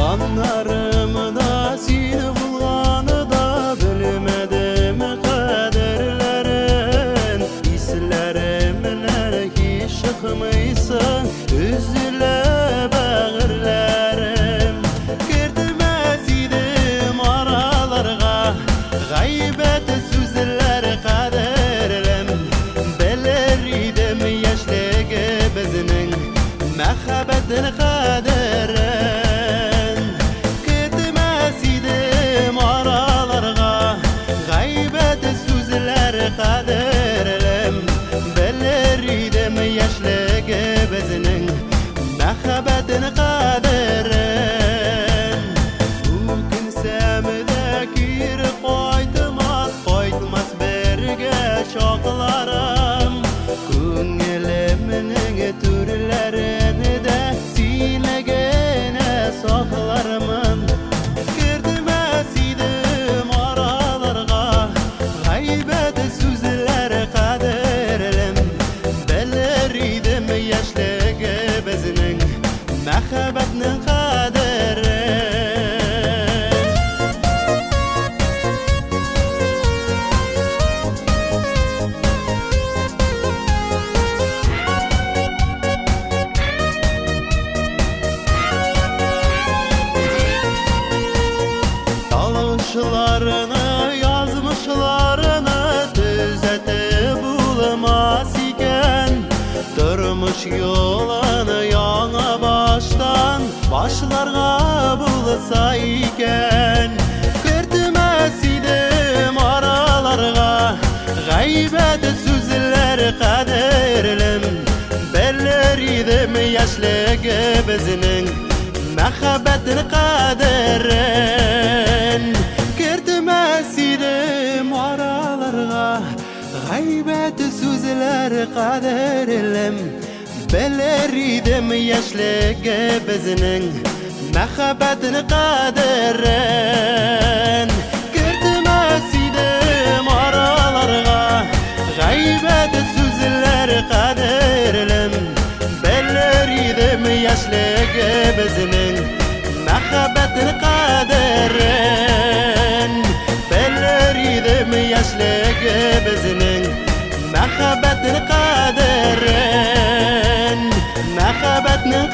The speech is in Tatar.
Яннарымда син булганда белмәдем кадерләрен. Исләремнән һич чыкмыйсың, өзелә бәгырьләрем. Кертмәс идем араларга гайбәт сүзләр, кадерлем. Белер идем яшьлегебезнең мәхәббәтен кадерен. Кертмәс идем араларга гайбәт сүзләр, кадерлем. Белер идем яшьлегебезнең мәхәббәтен кадерен. Үкенсәм дә кире кайтмас, кайтмас бергә чакларым. Күңелемнең түрләрендә сине генә саклармын. Кертмәс идем араларга гайбәт сүзләр, кадерлем. Белер идем яшьлегебезнең мәхәббәтнең кадерен. Ялгышларны, язмышларны төзәтеп булмас икән. Тормыш юлын яңа баштан башларга булса икән. Кертмәс идем араларга гайбәт сүзләр, кадерлем. Белер идем яшьлегебезнең мәхәббәтен кадерен. Кертмәс идем араларга гайбәт сүзләр, кадерлем. Белер идем яшьлегебезнең мәхәббәтен кадерен. Кертмәс идем араларга гайбәт сүзләр, кадерлем. Белер идем яшьлегебезнең мәхәббәтен кадерен. Белер идем яшьлегебезнең мәхәббәтен кадерен. Мәхәббәтнең